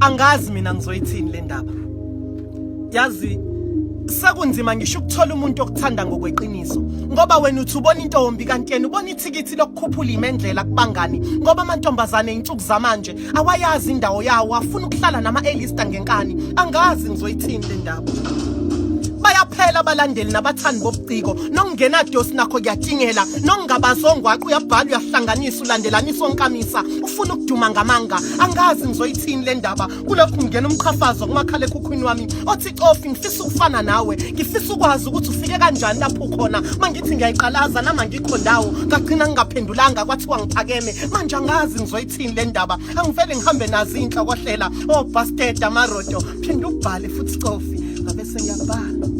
Angazi mina ngizoyithini le ndaba. Yazi sekunzima ngisho ukuthola umuntu okuthanda ngokweqiniso ngoba wena uthi ubona intombi kanti yena ubona ithikithi lokukhuphula imendlela kubangani ngoba amantombazane insuku zamanje awayazi indawo yawo afuna ukuhlala nama-elista ngenkani. Angazi ngizoyithini le ndaba. Bayaphela abalandeli nabathandi bobuciko, nokungenadosi nakho kuyatinyela, nokungabazongwaqa uyabhala uyahlanganisa ulandelanisa onkamisa ufuna ukuduma ngamanga. Angazi ngizoyithini le ndaba. Kulokhu ngingena umqhafazo kumakhalekhukhwini wami othi cofi ngifisa ukufana nawe, ngifisa ukwazi ukuthi ufike kanjani lapho ukhona. Mangithi ngiyayiqalaza nama ngikho ndawo, ngagcina ngingaphendulanga kwathiwa ngiphakeme. Manje angazi ngizoyithini le ndaba, angivele ngihambe nazo iy'nhlokohlela obastard amarodo. Phinde ubhale futhi cofi, ngabe sengiyabhala.